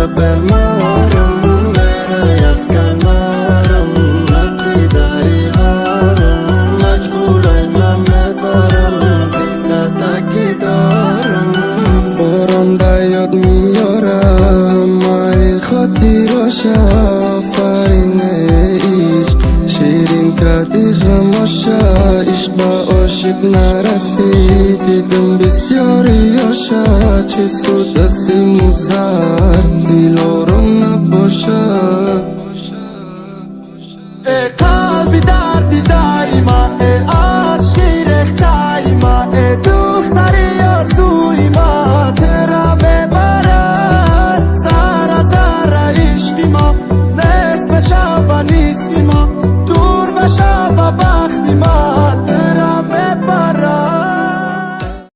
Беморам, мерай аз канорам, надидаи ҳорам, маҷбурай ман мебарам, зинда таки дорам. Борон ба ёд меорам мои хотироша, офарине ишқ, ширин кади ғамоша. Ишқ ба ошиқ нарасид, дидим бисёри ёша. Чӣ